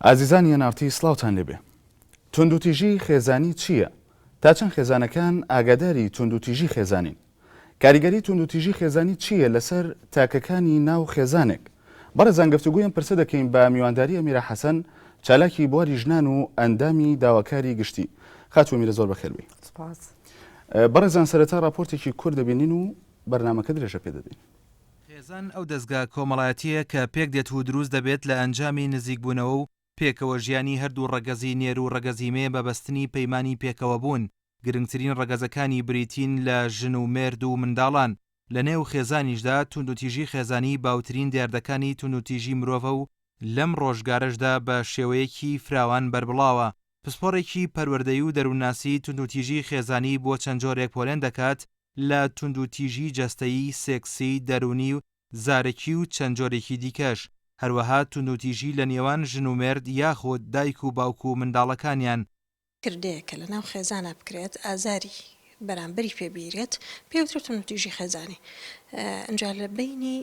ئازیزانی ئێن ئاڕ تی سڵاوتان لێبێ. توندوتیژی خێزانی چییە؟ تا چەند خێزانەکان ئاگاداری توندوتیژی خێزانین؟ کاریگەری توندوتیژی خێزانی چییە لەسەر تاکەکانی ناو خێزانێک؟ بەڕێزان گفتوگۆی ئەم پرسە دەکەین بە میوانداری ئەمیرە حەسەن چالاکی بواری ژنان و ئەندامی داواکاری گشتی. خاتوو ئەمیرە زۆر بەخێربێی. سپاس. بەڕێزان سەرەتا ڕاپۆرتێکی کورت دەبینین و بەرنامەکە درێژە پێ دەدەین. خێزان ئەو دەزگا کۆمەڵایەتییەیە کە پێکدێت و دروست دەبێت لە ئەنجامی نزیکبوونەوە و پێکەوە ژیانی هەردوو ڕەگەزی نێر و ڕەگەزی مێ بە بەستنی پەیمانی پێکەوەبوون، گرنگترین ڕەگەزەکانی بریتین لە ژن و مێرد و منداڵان، لە نێو خێزانیشدا توندوتیژی خێزانی باوترین دیاردەکانی توندوتیژی مرۆڤە و لەم ڕۆژگارەشدا بە شێوەیەکی فراوان بەربڵاوە. پسپۆڕێکی پەروەردەیی و دەروونناسی توندوتیژی خێزانی بۆ چەند جۆرێک پۆلێن دەکات لە توندوتیژی جەستەیی، سێکسی، دەروونی و زارەکی و چەند جۆرێکی دیکەش، هەروەها توندوتیژی لە نێوان ژن و مێرد یاخود دایک و باوک و منداڵەکانیان. کردەیەک کە لەناو خێزانا بکرێت ئازاری بەرامبەری پێ بیرێت پێوترێت توندوتیژی خێزانی ئینجا لە بەینی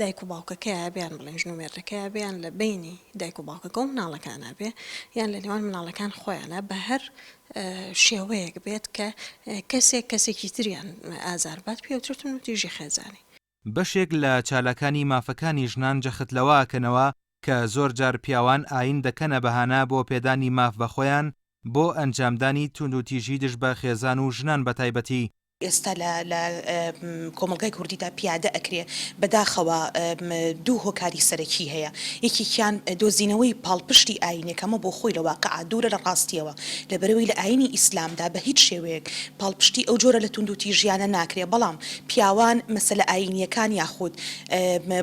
دایک و باوکەکەیا بێ یان بڵێن ژن و مێردەکەیا بێ یان لە بەینی دایک و باوکەکە و مناڵەکانا بێ یان لە نێوان مناڵەکان خۆیانا بە هەر شێوەیەک بێت کە کەسێک کەسێکی تریان ئازار بات پێوترێت توندوتیژی خێزانی. بەشێک لە چالاکانی مافەکانی ژنان جەخت لەوە ئەکەنەوە کە زۆر جار پیاوان ئایین دەکەنە بەهانە بۆ پێدانی ماف بە خۆیان بۆ ئەنجامدانی توندوتیژی دژ بە خێزان و ژنان بەتایبەتی. ئێستا لە لە کۆمەڵگای کوردیدا پیادە ئەکرێ بەداخەوە دوو هۆکاری سەرەکی هەیە یەکێکیان دۆزینەوەی پاڵپشتی ئایینێک ئەمە بۆ خۆی لە واقعا دوورە لە ڕاستیەوە لەبەرئەوەی لە ئایینی ئیسلامدا بە هیچ شێوەیەک پاڵپشتی ئەو جۆرە لە توندوتیژیانە ناکرێ بەڵام پیاوان مەسەلە ئایینیەکان یاخود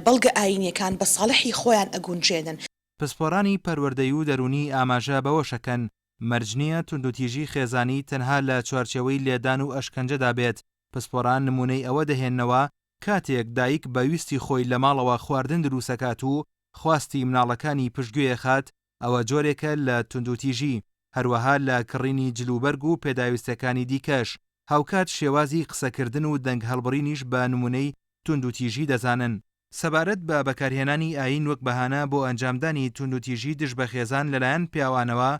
بەڵگە ئایینیەکان بە ساڵحی خۆیان ئەگونجێنن. پسپۆرانی پەروەردەیی و دەروونی ئاماژە بەوەشەکەن، مەرج نییە توندوتیژی خێزانی تەنها لە چوارچێوەی لێدان و ئەشکەنجەدا بێت، پسپۆران نموونەی ئەوە دەهێننەوە کاتێک دایک بە ویستی خۆی لە ماڵەوە خواردن دروستەکات و خواستی مناڵەکانی پشتگوێ ئەخات ئەوە جۆرێکە لە توندوتیژی، هەروەها لە کڕینی جلوبەرگ و پێداویستیەکانی دیکەش، هاوکات شێوازی قسەکردن و دەنگ هەڵبڕینیش بە نمونەی توندوتیژی دەزانن. سەبارەت بە بەکارهێنانی ئایین وەک بەهانە بۆ ئەنجامدانی توندوتیژی دژ بە خێزان لەلایەن پیاوانەوە،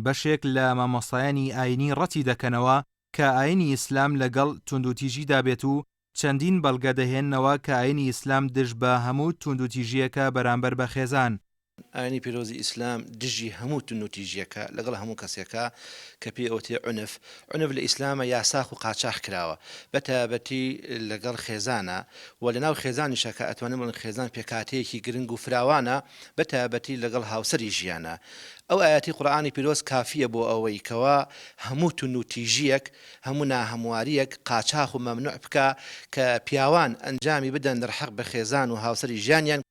بەشێک لە مامۆستایانی ئایینی ڕەتی دەکەنەوە کە ئایینی ئیسلام لەگەڵ توندوتیژیدا بێت و چەندین بەڵگە دەهێننەوە کە ئایینی ئیسلام دژ بە هەموو توندوتیژییەکە بەرامبەر بە خێزان. ئاینی پیرۆزی ئیسلام دژی هەموو توندوتیژیەکە لەگەڵ هەموو کەسێکە کە پێی ئەوترێ عنف، عنف لە ئیسلامە یاساخ و قاچاخ کراوە بە تایبەتی لەگەڵ خێزانە و لەناو خێزانیشە کە ئەتوانین بڵێن خێزان پێکهاتەیەکی گرنگ و فراوانە بە تایبەتی لەگەڵ هاوسەری ژیانە ئەو ئایەتی قورئانی پیرۆز کافیە بۆ ئەوەی کەوا هەموو توندوتیژیەک هەموو ناهەمواریەک قاچاخ و مەمنوع بکا کە پیاوان ئەنجامی بدەن دەرحەق بە خێزان و هاوسەری ژیانیان.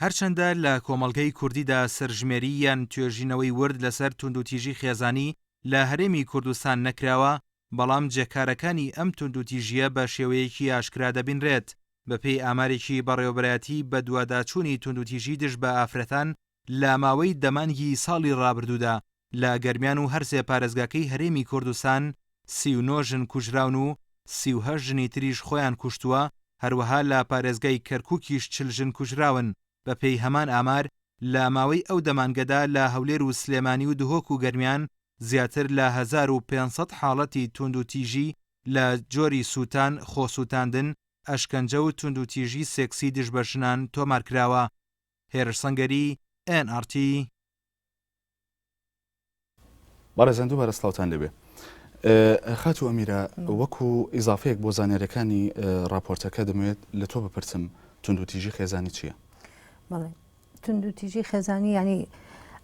هەرچەندە لە کۆمەڵگەی کوردیدا سەرژمێری یان توێژینەوەی ورد لەسەر توندوتیژی خێزانی لە هەرێمی کوردستان نەکراوە، بەڵام جێکارەکانی ئەم توندوتیژییە بە شێوەیەکی ئاشکرا دەبینرێت. بەپێی ئامارێکی بەڕێوەبەرایەتی بەدواداچوونی توندوتیژی دژ بە ئافرەتان لە ماوەی دە مانگی ساڵی ڕابردوودا لە گەرمیان و هەرسێ پارێزگاکەی هەرێمی کوردستان 39 ژن کوژراون و 38 ژنی تریش خۆیان کوشتووە، هەروەها لە پارێزگای کەرکوکیش 40 ژن کوژراون. بەپێی هەمان ئامار، لە ماوەی ئەو دە مانگەدا لە هەولێر و سلێمانی و دهۆک و گەرمیان زیاتر لە 1500 حاڵەتی توندوتیژی لە جۆری سووتان، خۆسووتاندن، ئەشکەنجە و توندوتیژی سێکسی دژ بە ژنان تۆمارکراوە. هێرش سەنگەری، ئێن ئاڕ تی. بەڕێزان دووبارە سڵاوتان لێبێ. خاتوو ئەمیرە وەکو ئیزافەیەک بۆ زانیاریەکانی ڕاپۆرتەکە دەمەوێت لە تۆ بپرسم توندوتیژی خێزانی چییە؟ بەڵێ توندوتیژی خێزانی ینی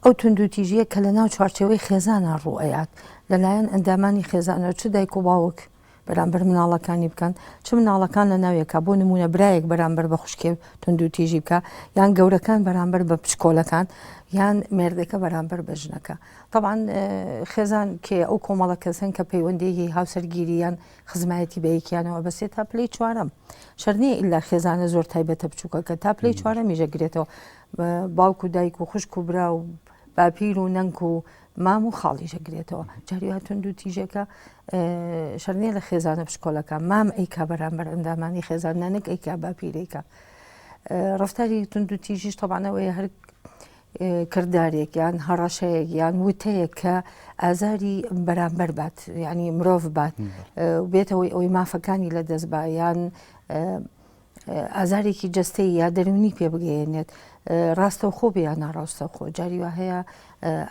ئەو توندوتیژیە کە لە ناو چوارچێوەی خێزانە ڕوئەیات لەلایەن ئەندامانی خێزانەوە چ دایک و باوک بەرامبەر مناڵەکانی بکەن چ مناڵەکان لە ناوێکا بۆ نمونە برایەک بەرامبەر بە خوشکێ توندوتیژی بکە یان گەورەکان بەرامبەر بە بچکۆلەکان یان مێردەکە بەرامبەر بە ژنەکە طبعا خێزان کێ ئەو کۆمەڵە کەسن کە پەیوەندیی هاوسەرگیری یان خزمایەتی بە یەکیانەوە بەسێ تا پلەی چوارەم شەر نییە ئیلا خێزانە زۆر تایبەتە بچووکەکە تا پلەی چوارەمیژە گرێتەوە باوک و دایک و خوشک و برا و باپیر و نەنک و مام و خاڵیش ئەگرێتەوە جاری وا توند و تیژەکە شەر نییە لە خێزانە بچکۆلەکە مام ئەیکا بەرامبەر ئەندامانی خێزان نەنک ئەیکا باپیرەیکا ڕفتاری توند و تیژیش تەبانەوەی هەر کردارێک یان هەڕەشەیەک یان وتەیەک کە ئازاری بەرامبەر بات یعنی مرۆڤ بات بێتەوەی ئەوەی مافەکانی لە دەست با یان ئازارێکی جەستەی یا دەرونی پێ بگەیەنێت ڕاستەوخۆ بێ یا ناڕاستەوخۆ جاری وا هەیە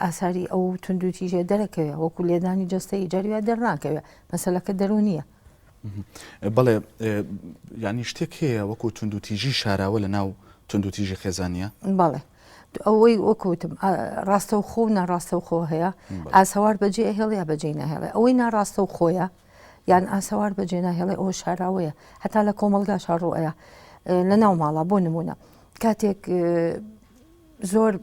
ئاساری ئەو توندوتیژە دەرەکەوێ وەکو لێدانی جەستەی جاری وا دەرناکەوێ مەسەلەکە دەرونیە. بەڵێ یانی شتێک هەیە وەکو توندوتیژی شاراوە لە ناو توندوتیژی خێزانیە؟ بەڵێ ئەوەی وەکوتم ڕاستەوخۆ و ناڕاستەوخۆ هەیە ئاسەوار بەجێ ئەهێڵ یا بەجێ ناهێڵێ ئەوەی ناڕاستەوخۆیە یان ئاسەوار بەجێ ناهێڵێ ئەوە شاراوەیە هەتا لە کۆمەڵگاشا ڕوئەیە لە ناو ماڵا بۆ نمونە کاتێک زۆر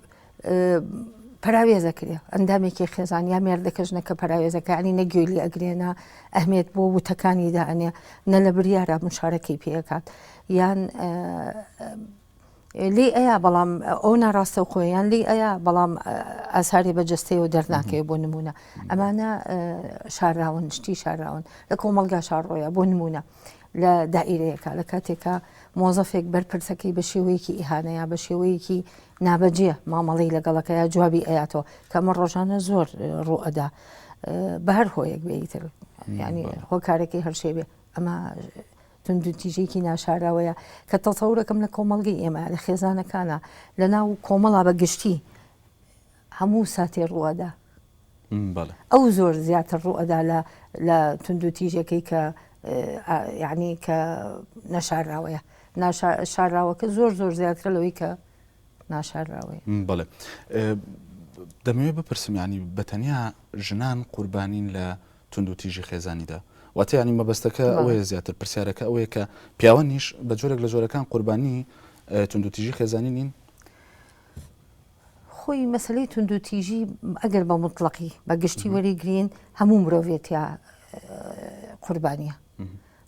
پەراوێزەکرێ ئەندامێکی خێزان یا مێردەکە ژنەکە پەراوێزەکانی نەگوێی لێ ئەگرێنە ئەهمێت بۆ وتەکانی دائەنێ نە لە بریارە مشارەکەی پێکات یان لێی ئەیا بەڵام ئەو ناڕاستەوخۆیە یان لێی ئەیا بەڵام ئاساری بە جەستەیەوە دەرناکەوێت بۆ نمونە ئەمانە شاراون شتی شاراون لە کۆمەڵگا شاڕۆیە بۆ نمونە لە دائیرەیەکە لە کاتێکە مۆزەفێک بەرپرسەکەی بە شێوەیەکی ئیهانەیە بە شێوەیەکی نابەجێ مامەڵی لەگەڵەکە یا جوابی ئەیاتەوە کە ئەمە ڕۆژانە زۆر ڕوئەدا بە هەر هۆیەک بێتر ینی هۆکارەکەی هەرشێ بێ ئەمە توندوتیژیەکی ناشاراوەیە کە تەسەورەکەم لە کۆمەڵگەی ئێمە لە خێزانەکانە لە ناو کۆمەڵا بە گشتی هەموو ساتێ ڕوەدا ئەو زۆر زیاتر ڕوئەدا لە لە توندوتیژەکەی کە یعنی کە نەشاراوەیە ناشاراوەکە زۆر زۆر زیاترە لەوەی کە ناشاراوەیە بەڵێ دەمەوێت بپرسم ینی بە تەنیا ژنان قوربانین لە توندوتیژی خێزانیدا. واتە یانی مەبەستەکە ئەوەیە زیاتر پرسیارەکە ئەوەیە کە پیاوانیش بە جۆرێک لە جۆرەکان قوربانی توندوتیژی خێزانی نین؟ خۆی مەسلەی توندوتیژی ئەگەر بە مطلقی بە گشتی وەریگرین هەموو مرۆڤێتیا قوربانیە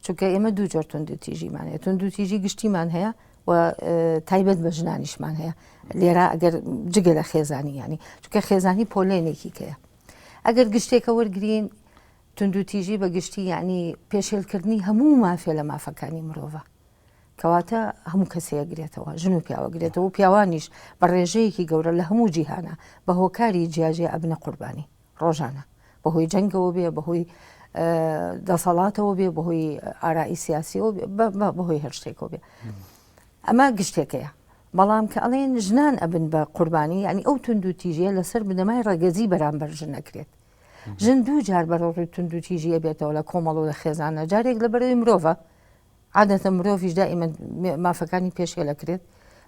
چونکە ئێمە دوو جۆر توندوتیژیمان هەیە توندوتیژی گشتیمان هەیە و تایبەت بە ژنانیشمان هەیە لێرە ئەگەر جگە لە خێزانی ینی چونکە خێزانی پۆلێنێکی کەیە ئەگەر گشتێکە وەرگین توندوتیژی بە گشتی یعنی پێشێلکردنی هەموو مافێ لە مافەکانی مرۆڤە کەواتە هەموو کەسێ ئەگرێتەوە ژن و پیاوە گرێتەوە و پیاوانیش بە ڕێژەیەکی گەورە لە هەموو جیهانە بە هۆکاری جیاجیا ئەبنە قوربانی ڕۆژانە بەهۆی جەنگەوە بێ بەهۆی دەسەڵاتەوە بێ بەهۆی ئارائی سیاسیەوە بەهۆی هەر شتێکەوە بێ ئەمە گشتێکەیە بەڵام کە ئەڵێن ژنان ئەبن بە قوربانی یعنی ئەو توندوتیژیە لەسەر بنەمای ڕەگەزی بەرامبەر ژن ئەکرێت ژن دوو جار بەرەوڕووی توندوتیژیە بێتەوە لە کۆمەڵ و لە خێزانە جارێک لە بەرەوەی مرۆڤە عادەتەن مرۆڤیش دائیمەن مافەکانی پێشێل ئەکرێت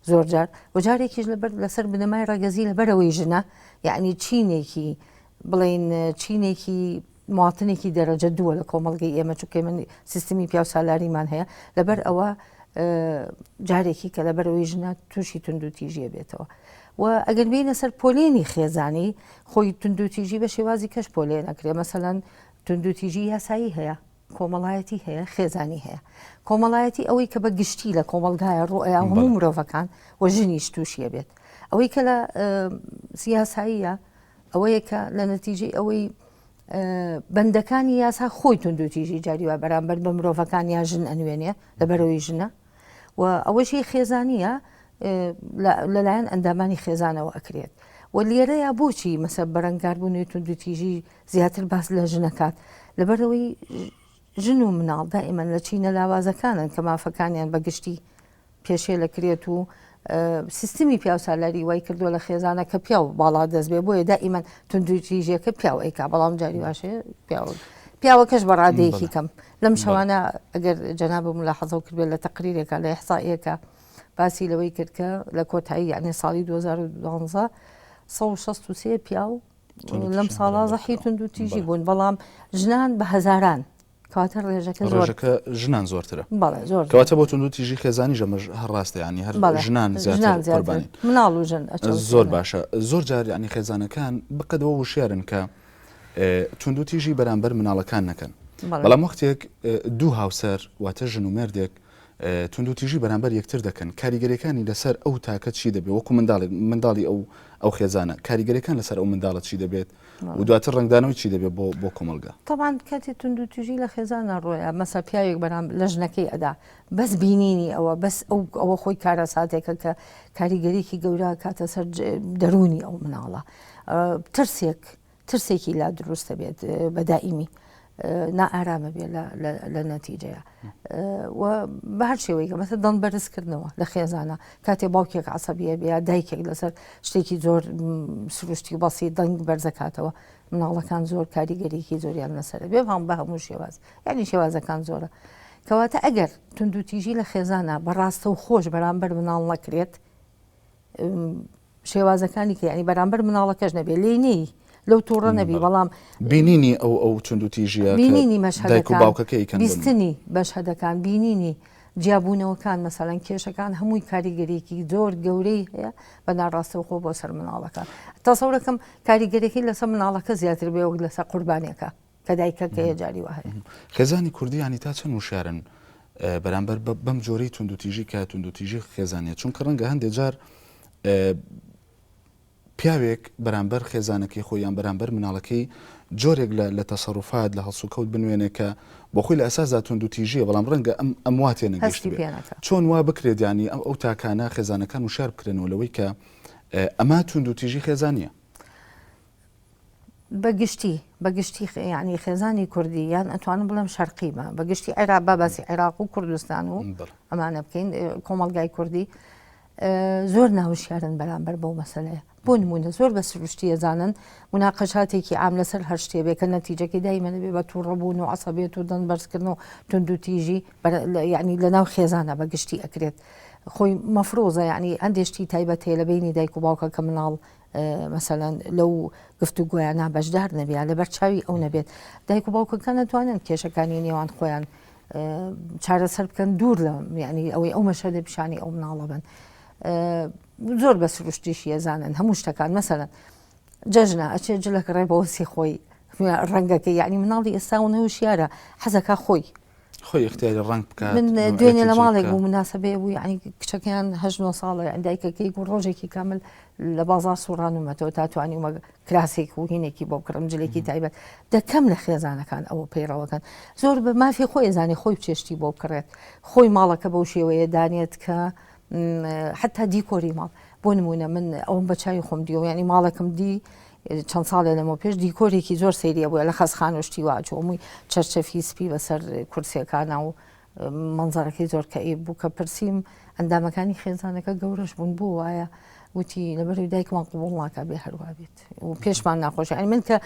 زۆر جار و جارێکیش لەبەر لەسەر بنەمای ڕەگەزی لەبەرەوەی ژنە یعنی چینێکی بڵین چینێکی مواطنێکی دەرەجە دووە لە کۆمەڵگەی ئێمە چونکە من سیستمی پیاوسالاریمان هەیە لەبەر ئەوە جارێکی کە لەبەرەوەی ژنە تووشی توندوتیژیە بێتەوە و ئەگەر بینە سەر پۆلێنی خێزانی خۆی توندوتیژی بە شێوازی کەش پۆلێن ئەکرێ مەسەلەن توندوتیژی یاسایی هەیە کۆمەڵایەتی هەیە، خێزانی هەیە. کۆمەڵایەتی ئەوەی کە بە گشتی لە کۆمەڵگایە ڕوئەیا هەموو مرۆڤەکان و ژنیش تووشیە بێت. ئەوەی کە لە سیاساییە ئەوەیە کە لە نەتیجەی ئەوەی بەندەکانی یاسا خۆی توندوتیژی جاری وا بەرامبەر بە مرۆڤەکان یا ژن ئەنوێنێ لەبەرەوەی ژنە و ئەوەشی خێزانیە لەلایەن ئەندامانی خێزانەوە ئەکرێت و لێرەیە بۆچی مەسە بەرەنگاربوونی توندوتیژی زیاتر باس لە ژن ئەکات لەبەرئەوەی ژن و مناڵ دائیمەن لە چینە لاوازەکانن کە مافەکانیان بە گشتی پێشێل ئەکرێت و سیستمی پیاوسالاری وای کردووە لە خێزانە کە پیاو باڵا دەست بێ بۆیە دائیمەن توندوتیژیەکە پیاو ئەیکا بەڵام جاری واشێ پیاو پیاوەکەش بە ڕادەیەکی کەم لەم شەوانە ئەگەر جەناب ملاحەزەو کردبێت لە تەقریرێکە لە ئیحسائیەکە باسی لەوەی کرد کە لە کۆتایی یعنی ساڵی 2012 163 پیاو لەم ساڵا زەحی توندوتیژی بوون بەڵام ژنان بە هەزاران کەواتە ڕێژەکە ڕێژەکە ژنان زۆرترە زۆر کەواتە بۆ توندوتیژی خێزانی ژەمەش هەر ڕاستە ینی هەر ژنان زیاتر قوربانین مناڵ و ژن زۆر باشە زۆر جار ینی خێزانەکان بقەدەوە وشیارن کە توندوتیژی بەرامبەر مناڵەکان نەکەن بەڵام وەختێک دوو هاوسەر واتە ژن و مێردێک. توندوتیژی بەرامبەر یەکتر دەکەن کاریگەریەکانی لەسەر ئەو تاکە چی دەبێت وەکو منداڵێک منداڵی ئەو ئەو خێزانە کاریگەریەکان لەسەر ئەو منداڵە چی دەبێت و دواتر ڕەنگدانەوەی چی دەبێت بۆ بۆ کۆمەڵگا؟ تەبعەن کاتێ توندوتیژی لە خێزانا ڕۆیا مەسە پیاوێک بەرام لە ژنەکەی ئەدا بەس بینینی ئەوە بەس ئەو ئەوە خۆی کارەساتێکە کە کاریگەریکی گەورە کاتە سەر دەروونی ئەو مناڵە ترسێک ترسێکی لا دروست دەبێت بە دائیمی نائارامە بێ لە نەتیجەیە و بە هەر شێوەیەکە مەسە دەنگ بەرزکردنەوە لە خێزانە کاتێ باوکێک عسەبیە بێ یا دایکێک لەسەر شتێکی زۆر سروشتی و بەسی دەنگ بەرزەکاتەوە مناڵەکان زۆر کاریگەریکی زۆریان لەسەر بێ هەم بە هەموو شێواز یعنی شێوازەکان زۆرە کەواتە ئەگەر توندوتیژی لە خێزانە بەڕاستە و خۆش بەرامبەر مناڵ نەکرێت شێوازەکانی کە یانی بەرامبەر مناڵەکەش نەبێ لێی نێی لەو تووڕە نەبی بەڵام بینینی ئەو ئەو توندوتیژیە بینینی دایک و باوکەکەی کەن بیستنی مەشهەدەکان بینینی جیابوونەوەکان مەسەلەن کێشەکان هەمووی کاریگەریەکی زۆر گەورەی هەیە بە ناڕاستەوخۆ بۆ سەر مناڵەکە تەسەورەکەم کاریگەریەکەی لەسەر مناڵەکە زیاتر بێ وەک لەسەر قوربانیەکە کە دایکەکەیە جاری وا هەیە. خێزانی کوردی یانی تا چەند وشیارن بەرامبەر بەم جۆرەی توندوتیژی کە توندوتیژی خێزانیە چونکە ڕەنگە هەندێک جار پیاوێک بەرامبەر خێزانەکەی خۆی یان بەرامبەر مناڵەکەی جۆرێک لە لە تەسەروفات لە هەڵسوکەوت بنوێنێ کە بۆ خۆی لە ئەساسدا توندوتیژیە بەڵام ڕەنگە ئەم ئەم وا تێنەگەیشتبێ هەستی پێ نەکا. چۆن وا بکرێت یانی ئەو ئەو تاکانە خێزانەکان وشیار بکرێنەوە لەوەی کە ئەمە توندوتیژی خێزانیە؟ بە گشتی بە گشتی یعنی خێزانی کوردی یان ئەتوانم بڵێم شەرقی بە بە گشتی عێراق با باسی عێراق و کوردستان و ئەمانە بکەین کۆمەڵگای کوردی زۆر ناوشیارن بەرامبەر بەو مەسلەیە بۆ نمونە زۆر بە سروشتیە زانن مناقەشاتێکی عام لەسەر هەر شتێ بێ کە نەتیجەکەی دایمە نەبێ بە تووڕەبوون و عسەبێت و دەنگ بەرزکردن و توندوتیژی یعنی لە ناو خێزانە بە گشتی ئەکرێت خۆی مەفرۆزە یعنی هەندێک شتی تایبەت هەیە لە بینی دایک و باوکە کە مناڵ مەسەلەن لەو گفتوگۆیانە بەشدار نەبێ یا لەبەر چاوی ئەو نەبێت دایک و باوکەکان ئەتوانن کێشەکانی نێوان خۆیان چارەسەر بکەن دوور لە یعنی ئەوەی ئەو مەشهەدە پیشانی ئەو مناڵە بن زۆر بە سروشتیش یەزانن هەموو شتەکان مەسەلەن جەژنە ئەچێ جلەکە ڕێ بۆسی خۆی ڕەنگەکە یعنی مناڵی ئێستا و نەوشیارە حەزەکە خۆی خۆی ئیختیاری ڕەنگ بکات من دوێنێ لە ماڵێک بوو مناسبەیە بوو یعنی کچەکەیان هەشت نۆ ساڵە یان دایکەکەی بوو ڕۆژێکی کامل لە بازار سوڕانومەتەوە تا توانیومە کراسێک و هینێکی بۆ بکڕم جلێکی تایبەت دەکەم لە خێزانەکان ئەوە پەیڕەوەکەن زۆر بە مافی خۆی زانی خۆی چێشتی بۆ بکڕێت خۆی ماڵەکە بەو شێوەیە دانێت کە حتا دیکۆری ماڵ بۆ نمونە من ئەوم بە چاوی خۆم دیەوە ینی ماڵێکم دی چەند ساڵێ لەمەو پێش دیکۆرێکی زۆر سەیری هەبوو لە خەسخان و شتی وا چوو هەمووی چەرچەفی سپی بەسەر کورسیەکانا و مەنزەرەکەی زۆر کەئیب بوو کە پرسیم ئەندامەکانی خێزانەکە گەورەش بوون بۆ وایە وتی لەبەر دایکمان قبوڵ ناکا بێ هەروا بێت و پێشمان ناخۆش یعنی من کە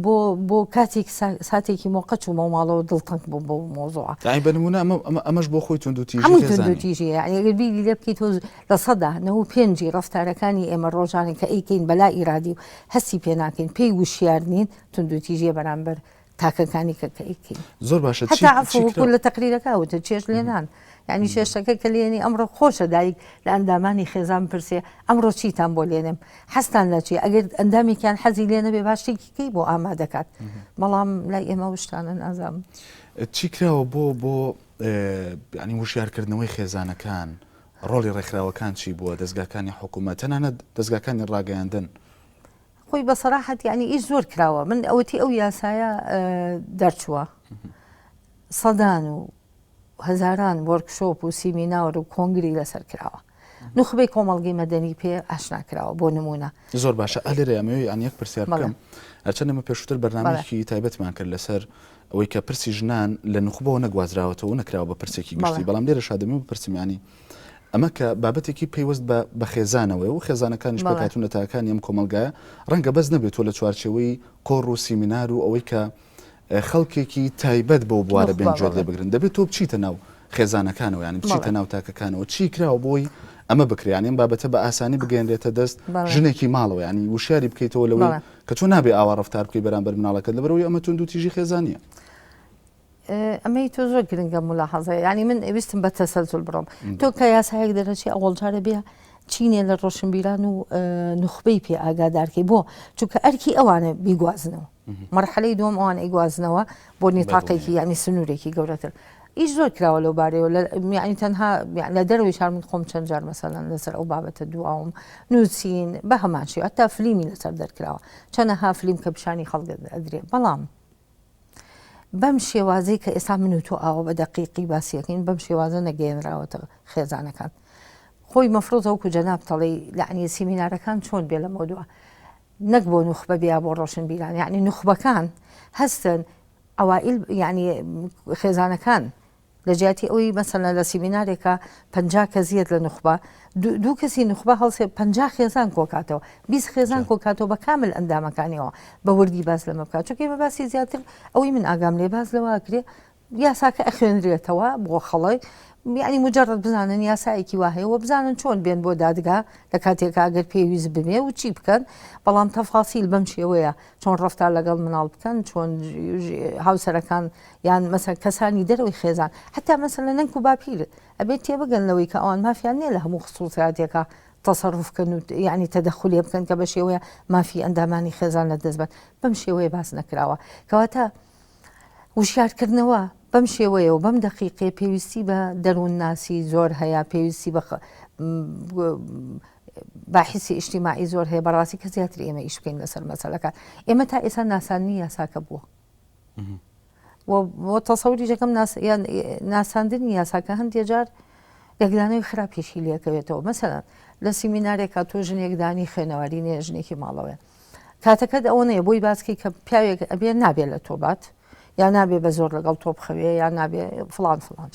بۆ بۆ کاتێک ساتێکی مۆقە چوومەوە ماڵەوە دڵتەنگ بووم بۆ مۆزوعە یعنی بە نمونە ئەمە ئەمەش بۆ خۆی توندوتیژی هەمووی توندوتیژی یعنی ئەگەر بیری لێ بکەیت تۆ 95% ڕەفتارەکانی ئێمە ڕۆژانە کە ئەیکەین بە لا ئیرادی و هەستی پێ ناکەین پێی وشیار نین توندوتیژیە بەرامبەر تاکەکانی کە کە ئەیکەین زۆر باشە هەتا عەفو وەکو لە تەقریرەکە وتت چێشت لێنان یعنی چێشتەکە کە لێنی ئەمڕۆ خۆشە دایک لە ئەندامانی خێزان پرسێ ئەمڕۆ چیتان بۆ لێنێم حەزتان لە چی ئەگەر ئەندامێکیان حەزی لێ نەبێ با شتێکی کەی بۆ ئامادەکات بەڵام لای ئێمە وشتانە نازانم چی کراوە بۆ بۆ ینی وشیارکردنەوەی خێزانەکان ڕۆڵی ڕێکخراوەکان چی بووە دەستگاکانی حکوومەت تەنانەت دەستگاکانی ڕاگەیاندن خۆی بە سەراحەت یعنی ئیش زۆر کراوە من ئەوەتی ئەو یاسایە دەرچووە سەدان و هەزاران وۆرکشۆپ و سیمینار و کۆنگری لەسەر کراوە نوخبەی کۆمەڵگەی مەدەنی پێ ئاشنا کراوە بۆ نموونە. زۆر باشە ئا لێرە ئەمەوێ یان یەک پرسیار بکەم هەرچەند ئێمە پێشووتر بەرنامەیەکی تایبەتمان کرد لەسەر ئەوەی کە پرسی ژنان لە نوخبەوە نەگوازراوەتەوە و نەکراوە بە پرسێکی گشتی بەڵام لێرەشا دەمەوێ بپرسم یانی ئەمە کە بابەتێکی پەیوەست بە بە خێزانەوەیە و خێزانەکانیش پێکهاتوون لە تاکانی ئەم کۆمەڵگایە ڕەنگە بەس نەبێت تۆ لە چوارچێوەی کۆڕ و سیمینار و ئەوەی کە خەڵکێکی تایبەت بەو بوارە بێن گوێت لێ بگرن دەبێت تۆ بچیتە ناو خێزانەکانەوە یانی بچیتە ناو تاکەکانەوە چی کراوە بۆی ئەمە بکرێ یانی ئەم بابەتە بە ئاسانی بگەیەنرێتە دەست ژنێکی ماڵەوە یانی وشیاری بکەیتەوە لەوەی کە تۆ نابێ ئاوا ڕەفتار بکەی بەرامبەر مناڵەکەت لەبەرئەوەی ئەمە توندوتیژی خێزانیە. ئەمەی تۆ زۆر گرنگە مولاحەزەیە یانی من ویستم بە تەسەلسول بڕۆم تۆ کە یاسایەک دەرەچێ ئەوەڵ جارە بێ چینێ لە ڕۆشنبیران و نوخبەی پێ ئاگادارکەی بۆ چونکە ئەرکی ئەوانە بیگوازنەوە مەرحەلەی دووەم ئەوان ئەیگوازنەوە بۆ نیتاقێکی یانی سنوورێکی گەورەتر. ئیش زۆر کراوە لەو بارەیەوە لە یعنی تەنها لە دەرەوەی شار من خۆم چەند جار مەسەلەن لەسەر ئەو بابەتە دواوم نووسین بە هەمان شێوە هەتا فلیمی لەسەر دەرکراوە چەنەها فلیم کە پیشانی خەڵک ئەدرێ بەڵام بەم شێوازەی کە ئێستا من و تۆ ئاوە بە دەقیقی باسیەکەین بەم شێوازە نەگەیەنراوەتە خێزانەکان خۆی مەفرۆزە وەکو جەناب تەڵی لەعنی سیمینارەکان چۆن بێ لەمە دووە نەک بۆ نوخبە بیا بۆ ڕۆشنبیران یعنی نوخبەکان هەستن عەوائیل یانی خێزانەکان لە جیاتی ئەوەی مەسەلەن لە سیمینارێکا 50 کەس یەت لە نوخبە دوو کەسی نوخبە هەڵسێ 50 خێزان کۆکاتەوە 20 خێزان کۆکاتەوە بە کامل ئەندامەکانیەوە بە وردی باس لەمە بکات چونکە ئێمە باسی زیاتر ئەوەی من ئاگام لێ باس لەوە ئەکرێ یاساکە ئەخوێنرێتەوە بۆ خەڵک یعنی مجرد بزانن یاسایەکی وا هەیە و بزانن چۆن بێن بۆ دادگا لە کاتێکا ئەگەر پێویست ببێ و چی بکەن بەڵام تەفاسیل بەم شێوەیە چۆن ڕەفتار لەگەڵ مناڵ بکەن چۆن هاوسەرەکان یان مەسەر کەسانی دەرەوەی خێزان حتا مەسەر لە نەنک و باپیر ئەبێت تێبگەن لەوەی کە ئەوان مافیان نییە لە هەموو خصوصیاتێکا تەسەروف بکەن و یعنی تەدەخولێ بکەن کە بە شێوەیە مافی ئەندامانی خێزان لە دەست بن بەم شێوەیە باس نەکراوە کەواتە وشیارکردنەوە بەم شێوەیە و بەم دەقیقێ پێویستی بە دەروونناسی زۆر هەیە پێویستی بە باحیسی ئیجتیماعی زۆر هەیە بەڕاستی کە زیاتر ئێمە ئیش بکەین لەسەر مەسەلەکان ئێمە تا ئێستا ناساندنی یاساکە بووە و تەسەوری دەکەم ناساندنی یاساکە هەندێ جار لێکدانەوەی خراپیشی لێکەوێتەوە مەسەلەن لە سیمینارێکا تۆ ژنێک دانی خوێنەواری نیە ژنێکی ماڵەوەیە کاتەکەت ئەوە نیە بۆی باسکی کە پیاوێک ئەبێ نابێ لە تۆ بات یا نابێ بە زۆر لەگەڵ تۆ بخەوێ یا نابێ فڵان فڵان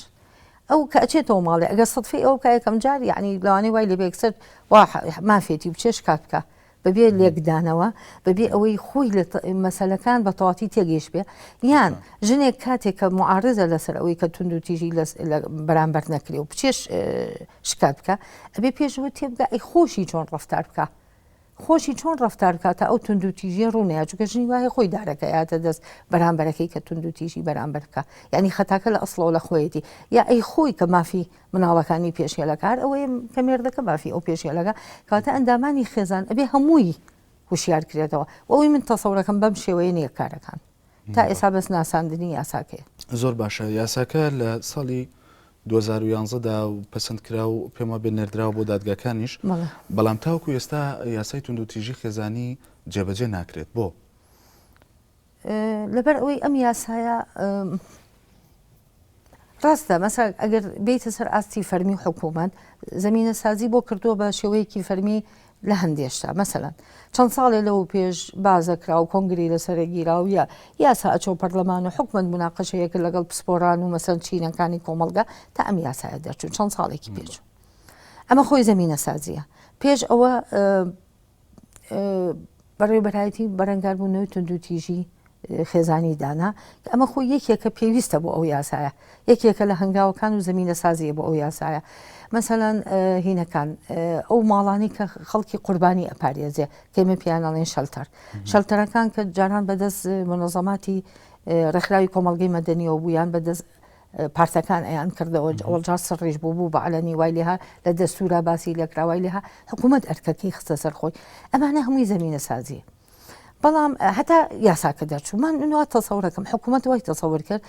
ئەو کە ئەچێتەوە ماڵێ ئەگەر سەدفەی ئەو بکا یەکەم جار یعنی لەوانەیە وای لێ بێ یەکسەر وا مافێتی بچێ شکات بکا بەبێ لێکدانەوە بەبێ ئەوەی خۆی لە مەسەلەکان بە تەواتی تێگەیشت بێ یان ژنێک کاتێک کە معارزە لەسەر ئەوەی کە توندوتیژی لە بەرامبەر نەکرێ و بچێ شکات بکا ئەبێ پێشەوە تێبگا ئەی خۆشی چۆن ڕەفتار بکا خۆشی چۆن ڕەفتار بکات تا ئەو توندوتیژیە ڕوو نەیات چونکە ژنی وایە خۆی دارەکە ئەیاتە دەست بەرامبەرەکەی کە توندوتیژی بەرامبەر بکا یعنی خەتاکە لە ئەسڵەوە لە خۆیەتی یا ئەی خۆی کە مافی مناڵەکانی پێشێلەکە هەر ئەوەیە کە مێردەکە مافی ئەو پێشێلەکە کەواتە ئەندامانی خێزان ئەبێ هەمووی هوشیار کرێتەوە ئەوەی من تەسەورەکەم بەم شێوەیە نییە کارەکان تا ئێستا بەس ناساندنی یاساکەیە. زۆر باشە یاساکە لە ساڵی 2011 دا پەسەند کرا و پێم وابێ نێردراوە بۆ دادگاکانیش بەڵام تاوەکو ئێستا یاسای توندوتیژی خێزانی جێبەجێ ناکرێت بۆ؟ لەبەر ئەوەی ئەم یاسایە ڕاستە مەسا ئەگەر بێیتە سەر ئاستی فەرمی و حکوومەت زەمینە سازی بۆ کردووە بە شێوەیەکی فەرمی لە هەندێشتا مەسەلەن چەند ساڵێ لەو پێش بازە کرا و کۆنگری لەسەر گیرا و یا یاسا ئەچۆ پەرلەمان و حکومەت مناقەشەیەک لەگەڵ پسپۆران و مەسەن چینەکانی کۆمەڵگە تا ئەم یاسایە دەرچوو چەند ساڵێکی پێچوو ئەمە خۆی زەمینە سازیە پێش ئەوە بەڕێوەبەرایەتی بەرەنگاربوونەوەی توندوتیژی خێزانی دانا کە ئەمە خۆی یەکێکە پێویستە بۆ ئەو یاسایە یەکێکە لە هەنگاوەکان و زمینە سازیە بۆ ئەو یاسایە مەسەلەن هینەکان ئەو ماڵانی کە خەڵکی قوربانی ئەپارێزێ کەمە پیانەڵێن شەلتەر شەلتەرەکان کە جاران بەدەست منەزەماتی ڕێکخراوی کۆمەڵگەی مەدەنیەوە بوو یان بەدەست پارتەکان ئەیان کردەوە ئەوەڵ جار سڕیش بوو بوو بە عەلەنی وای لێها لە دەستورا باسی لێکرا وای لێها حکوومەت ئەرکەکەی خستە سەر خۆی ئەمانە هەمووی زەمینە سازیە بەڵام هەتا یاساکە دەرچوو من وا تەسەورەکەم حکوومەت وای تەسەور کرد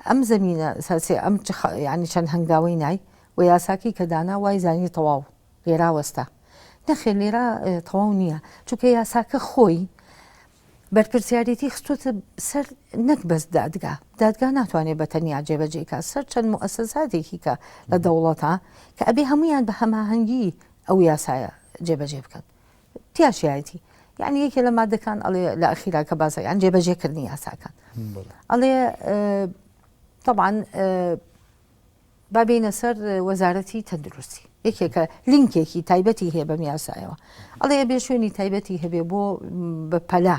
ئەم زەمینە سازی ئەم ینی چەند هەنگاوەی نای و یاساکەی کە دانا وای زانی تەواو لێرا وەستا نەخێر لێرا تەواو نییە چونکە یاساکە خۆی بەرپرسیارێتی خستۆتە سەر نەک بەس دادگا، دادگا ناتوانێت بە تەنیا جێبەجێی کات، سەر چەند موئەسەساتێکی کە لە دەوڵەتە کە ئەبێ هەموویان بە هەماهەنگی ئەو یاسایە جێبەجێ بکەن. تیاشیایەتی یعنی یەکێ لە مادەکان ئەڵێ لە ئەخیرا کە باسە یان جێبەجێکردنی یاساکان ئەڵێ طبعا با بێینە سەر وەزارەتی تەندروستی یەکێکە لینکێکی تایبەتی هەیە بەم یاسایەوە ئەڵێ بێ شوێنی تایبەتی هەبێ بۆ بە پەلە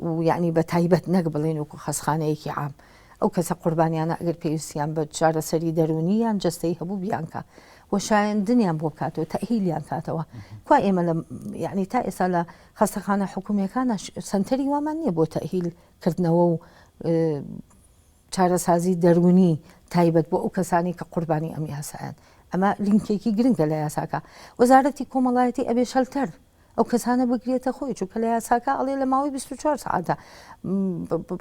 و یعنی بە تایبەت نەک بڵێن وەکو خەسخانەیەکی عام ئەو کەسە قوربانیانە ئەگەر پێویستیان بە چارەسەری دەروونی یان جەستەی هەبوو بیانکا و شایندنیان بۆ بکاتەوە تەئهیلیان کاتەوە کوا ئێمە لە یعنی تا ئێستا لە خەستەخانە حکومیەکانە سەنتەری وامان نییە بۆ تەئهیل کردنەوە و چارەسازی دەروونی تایبەت بۆ ئەو کەسانەی کە قوربانی ئەم یاسایەن. ئەمە لینکێکی گرنگە لە یاساکە. وەزارەتی کۆمەڵایەتی ئەبێ شەلتەر. ئەو کەسانە بگرێتە خۆی چونکە لە یاساکە ئەڵێ لە ماوەی 24 سەعاتە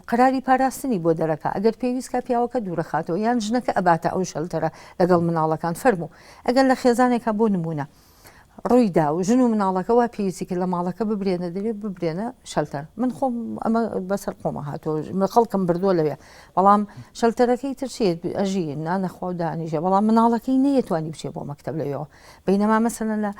قەراری پاراستنی بۆ دەرەکە ئەگەر پێویست کا پیاوەکە دوورەخاتەوە یان ژنەکە ئەباتە ئەو shelter ە لەگەڵ مناڵەکان فەرموو ئەگەر لە خێزانێکا بۆ نمونە ڕوویدا و ژن و مناڵەکە وا پێویستی کرد لە ماڵەکە ببرێنە دەرێ ببرێنە shelter من خۆم ئەمە بەسەر خۆمە هاتووە خەڵکم بردووە لەوێ بەڵام shelter ەکەی تر چیت ئەژی نانەخوا و دانیژە بەڵام مناڵەکەی نەیەتوانی بچێ بۆ مەکتەب لەوێەوە بینەما مەسەلەن لە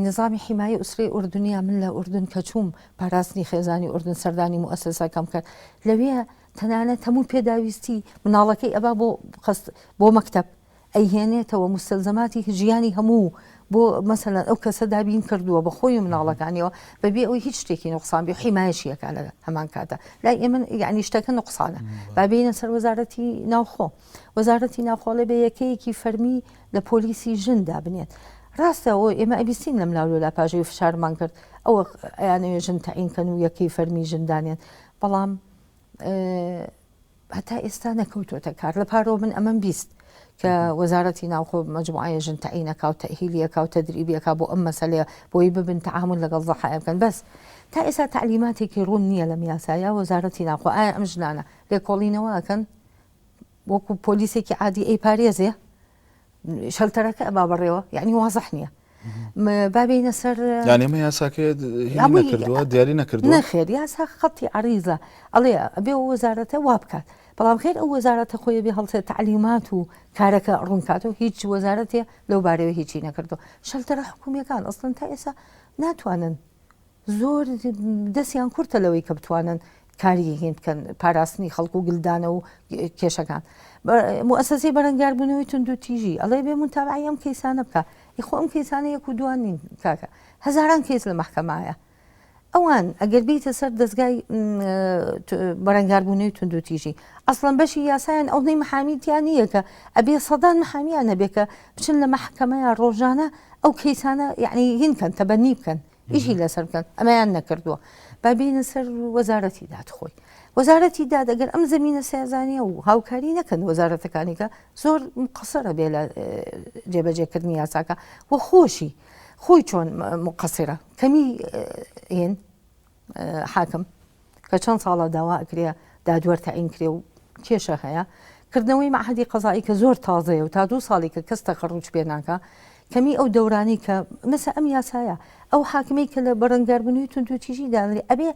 نظامی حمایە ئوسرەی ئوردنیا من لە ئوردن کە چووم پاراستنی خێزانی ئوردن سەردانی موئەسەسەکەم کرد لەوێ تەنانەت هەموو پێداویستی مناڵەکەی ئەبا بۆ قەست بۆ مەکتەب ئەیهێنێتەوە موستەلزەماتی ژیانی هەموو بۆ مەسەلەن ئەو کەسە دابین کردووە بە خۆی و مناڵەکانیەوە بەبێ ئەوەی هیچ شتێکی نوقسان بێ حیمایەشی ئەکا لە هەمان کاتە لای ئێمە یعنی شتەکە نوقسانە با بێینە سەر وەزارەتی ناوخۆ وەزارەتی ناوخۆ ئەڵێ بە یەکەیەکی فەرمی لە پۆلیسی ژن دابنێت ڕاستە ئەوە ئێمە ئەبیستین لەم لاولۆلا پاژەی فشارمان کرد ئەوە ئەیانەوێ ژن تەعین کەن و یەکەی فەرمی ژن دانێن بەڵام هەتا ئێستا نەکەوتۆتە کار لە پارەوە من ئەمەم 20 کە وەزارەتی ناوخۆ مەجموعەیە ژن تەعینەکا و تەهیلیەکا و تەدریبیەکا بۆ ئەم مەسەلەیە بۆی ببن تەعامول لەگەڵ زەحایا بکەن بەس تا ئێستا تەعلیماتێکی ڕوون نییە لەم یاسایە وەزارەتی ناوخۆ ئایا ئەم ژنانە لێکۆڵینەوە ئەکەن وەکو پۆلیسێکی عادی ئەیپارێزێ شەلتەرەکە ئەبا بەڕێوە یعنی وازح نییە با بێینە سەر یان ئێمە یاساکەی نەکردووە دیاری نەکردووە نەخێر یاسا خەتی عریزە ئەڵێ ئەبێ ئەو وەزارەتە وا بکات بەڵام خێر ئەو وەزارەتە خۆی بێ هەڵسێت تعلیمات و کارەکە ڕوونکاتەوە هیچ وەزارەتێ لەو بارەوە هیچی نەکردو شەلتەرە حکومیەکان ئەسڵەن تا ئێستا ناتوانن زۆر دەستیان کورتە لەوەی کە بتوانن کاری هین بکەن پاراستنی خەڵک و گلدانە و کێشەکان موئەسەسەی بەرەنگاربوونەوەی توندوتیژی ئەڵێ بێ متابعەی ئەم کەیسانە بکە یخۆ ئەم کەیسانە یەک و دوان نین کاکە هەزاران کەیس لە مەحکەمایە ئەوان ئەگەر بیتە سەر دەستگای بەرەنگاربوونەوەی توندوتیژی ئەسڵەن بەشی یاسایان ئەوەی محامی تیا نییە کە ئەبێ سەدان محامیان هەبێ کە بچن لە مەحکەمەیە ڕۆژانە ئەو کەیسانە یعنی هین کەن تەبەنی بکەن ئیشی لەسەر بکەن ئەمەیان نەکردووە با بینە سەر وەزارەتی داد خۆی وەزارەتی داد ئەگەر ئەم زمینە سازانیە و هاوکاری نەکەن وەزارەتەکانی کە زۆر مقەسەرە بێ لە جێبەجێکردنی یاساکە و خۆشی خۆی چۆن مقەسرە کەمی هێن حاکم کە چەند ساڵە داوا ئەکرێ دادوەر تەعین کرێ و کێشە هەیە کردنەوەی مەعهەدی قەزایی کە زۆر تازەیە و تا دوو ساڵی کە کەس تەخەڕوج پێ ناکا کەمی ئەو دەورانەی کە مەسە ئەم یاسایە ئەو حاکمەی کە لە بەرەنگاربوونەوەی توندوتیژی دانرێ ئەبێ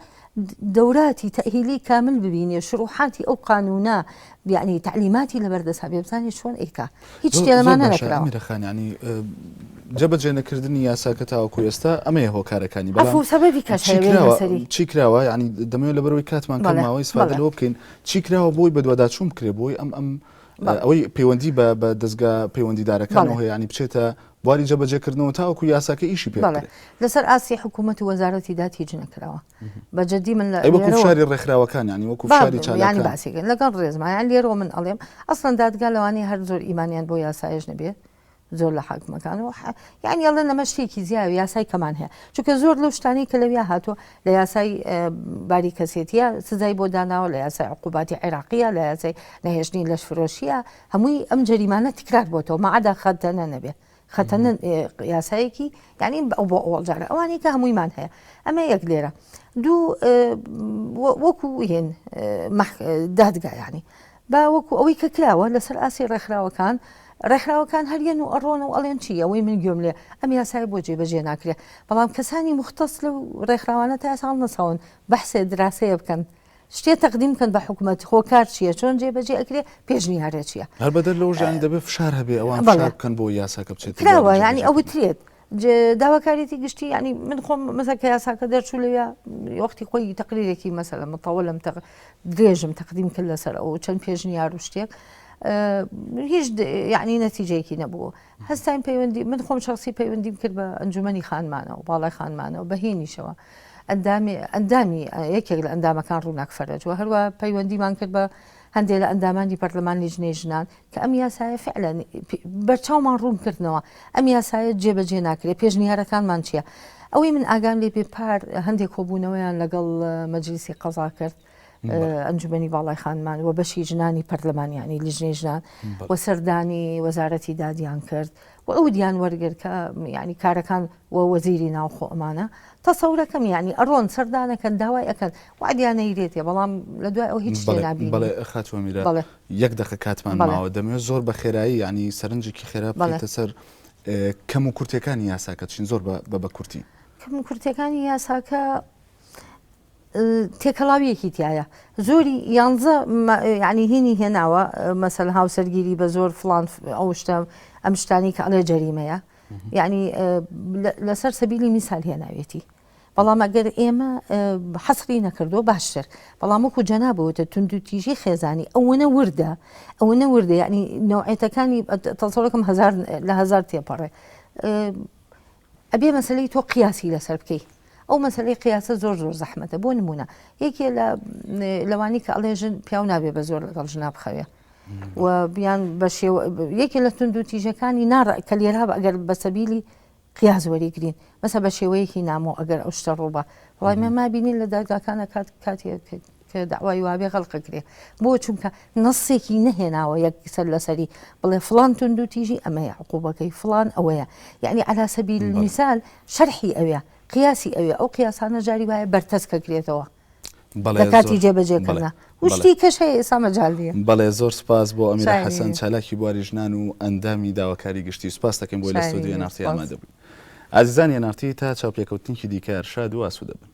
دەوراتی تەئهیلی کامل ببینێ شروحاتی ئەو قانونە یعنی تەعلیماتی لەبەردەست هەبێ بزانێ چۆن ئەیکا هیچ شتێ لەمانە نەکراوە. ئەمیرە خان یانی جێبەجێ نەکردنی یاساکە تاوەکو ئێستا ئەمەیە هۆکارەکانی بەڵام عەفو سەبەبی کەش چی هەیە کراوە لەسەری چی کراوە یانی دەمەوێت لەبەرەوەی کاتمان کەم بەڵێ ماوە ئیسفادە بەڵێ لەوە بکەین چی کراوە بۆی بەدواداچوون بکرێ بۆی ئەم ئەم بەڵێ ئەوەی پەیوەندی بە بە دەزگا بەڵێ پەیوەندیدارەکانەوە هەیە یانی بچێتە بواری جێبەجێکردنەوە تاوەکو یاساکە ئیشی پێ بەڵێ بکرێ. لەسەر ئاستی حکوومەت و وەزارەتی داد هیچ نەکراوە بە جدی من لە ئەی وەکو لێرەوە فشاری ڕێکخراوەکان یانی وەکو با فشاری یانی چالاکان؟ باسی کەین لەگەڵ ڕێزما یان لێرەوە من ئەڵێم ئەسڵەن دادگا لەوانەیە هەر زۆر ئیمانیان بۆ یاسایش نەبێ زۆر لە حاکمەکان و یانی ئەڵێن ئەمە شتێکی زیاوە یاسای کەمان هەیە چونکە زۆر لەو شتانەی کە لەویا هاتووە لە یاسای باری کەسێتیە سزای بۆ داناوە لە یاسای عقوباتی عێراقیە لە یاسای نەهێشتنی لەشفرۆشیە هەمووی ئەم جەریمانە تکرار بۆتەوە مەعدا خەتەنە نەبێ خەتەنە یاسایەکی یعنی ئەو بۆ ئەوڵ جارە ئەوانەی کە هەموویمان هەیە ئەمە یەک لێرە دوو وەکو هێن دادگا یعنی با وەکو ئەوەی کە کراوە لەسەر ئاستی ڕێکخراوەکان، ڕێکخراوەکان هەر یەن و ئەڕۆن و ئەڵێن چی ئەوەی من گوێم لێ ئەم یاسایە بۆ جێبەجێ ناکرێ بەڵام کەسانی موختەس لەو ڕێکخراوانە تا ئێستا هەڵنەساون بەحسێ دراسەیە بکەن شتێ تەقدیم بکەن بە حکومەت هۆکار چییە چۆن جێبەجێ ئەکرێ پێشنیارێ چییە هەر بەدەر لەوەش یانی دەبێ فشار هەبێ ئەوان بەڵێ. فشار بکەن بۆ یاساکە بچێتە بواری کراوە یانی جێبەجێکردن. ئەوترێت داواکاریەتی گشتی یانی من خۆم مەسەلەن کە یاساکە دەرچوو لەویا وەختی خۆی تەقریرێکی مەسەلەن متەوەلم تەق درێژم تەقدیم کرد لەسەر ئەو چەند پێشنیار و شتێک هیچ یعنی نەتیجەیەکی نەبوو هەستاین پەیوەندی من خۆم شخصی پەیوەندیم کرد بە ئەنجومەنی خانمانەوە باڵای خانمانەوە بە هینیشەوە ئەندامی ئەندامی یەکێک لە ئەندامەکان ڕووناک فەرەج و هەروە پەیوەندیمان کرد بە هەندێک لە ئەندامانی پەرلەمان لیژنەی ژنان کە ئەم یاسایە فعلەن بەرچاومان ڕوون کردنەوە ئەم یاسایە جێبەجێ ناکرێت پێشنیارەکانمان چییە؟ ئەوەی من ئاگام لێ بێ پار هەندێک کۆبوونەوەیان لەگەڵ مەجلیسی قەزا کرد ئەنجومەنی باڵای خانمان و بەشی ژنانی پەرلەمانیانی لیژنەی ژنان و سەردانی وەزارەتی دادیان کرد. وعودیان وەرگرت کە یانی کارەکان و وەزیری ناوخۆ ئەمانە تەسەورەکەم یانی ئەڕۆن سەردانەکەن داوای ئەکەن وعدیان نەیرێتێ بەڵام لە دوای ئەو هیچ شتێ بەڵێ نابینین. بەڵێ خاتوو ئەمیرە بەڵێ. یەک دەقە کاتمان بەڵێ. ماوە دەمەوێت زۆر بە خێرایی یانی سەرنجێکی خێرا بەڵێ. بخەیتە سەر کەم و کورتیەکانی یاساکە چین زۆر بە بە بە کورتی. کەم و کورتیەکانی یاساکە تێکەڵاویەکی تایە زۆری یانزە یعنی هینی هێناوە مەسەل هاوسەرگیری بە زۆر فلان ئەو شتە ئەم شتانی کە ئەڵێ جەریمەیە یعنی لەسەر سەبیلی میسال هێناوێتی بەڵام ئەگەر ئێمە حەسری نەکردو باشتر بەڵام وەکو جەنابوتە توندوتیژی خێزانی ئەوەنە وردە ئەوەنە وردە یعنی نوعێتەکانی تەسەڵەکەم هزار لە هزار تێپەڕێ ئەبێ مەسەلەی تۆ قیاسی لەسەر بکەی ئەو مەسەلەی قیاسە زۆر زۆر زەحمەتە بۆ نمونە یەکێ لە لەوانی کە ئەڵێ ژن پیاو نابێ بە زۆر لەگەڵ ژنا بخەوێ و بیان بە شێوە یەکێ لە تونند و تیژەکانی ناڕ کە لێرا ئەگەر بە سەبیلی قیاس وەریگرین مەسە بە شێوەیەکی نامۆ ئەگەر ئەو شتە ڕووبە وڵای مە مابینین لە دادگاکانە کات کاتێک کە دەعوای وابێ غەڵقەکرێ بۆ چونکە نەسێکی نەهێناوە یەک سەر لەسەری بڵێ فڵان توندوتیژی ئەمەیە عقوبەکەی فڵان ئەوەیە یعنی علا سەبیل المثال شەرحی ئەوێ قیاسی ئەوێ ئەو قیاسانە جاری وایە بەرتەسکە کرێتەوە لە کاتی جێبەجێکردنا وشتی کەش هەیە ئێستا مەجال نییە. بەڵێ زۆر سپاس بۆ ئەمیرە حەسەن چالاکی بواری ژنان و ئەندامی داواکاری گشتی سپاس دەکەین بۆی لە ستۆدیۆی ئێن ئاڕ تی ئامادە بووین. ئازیزانی ئێن ئاڕ تی تا چاوپێکەوتنێکی دیکە شاد و ئاسوودە بن.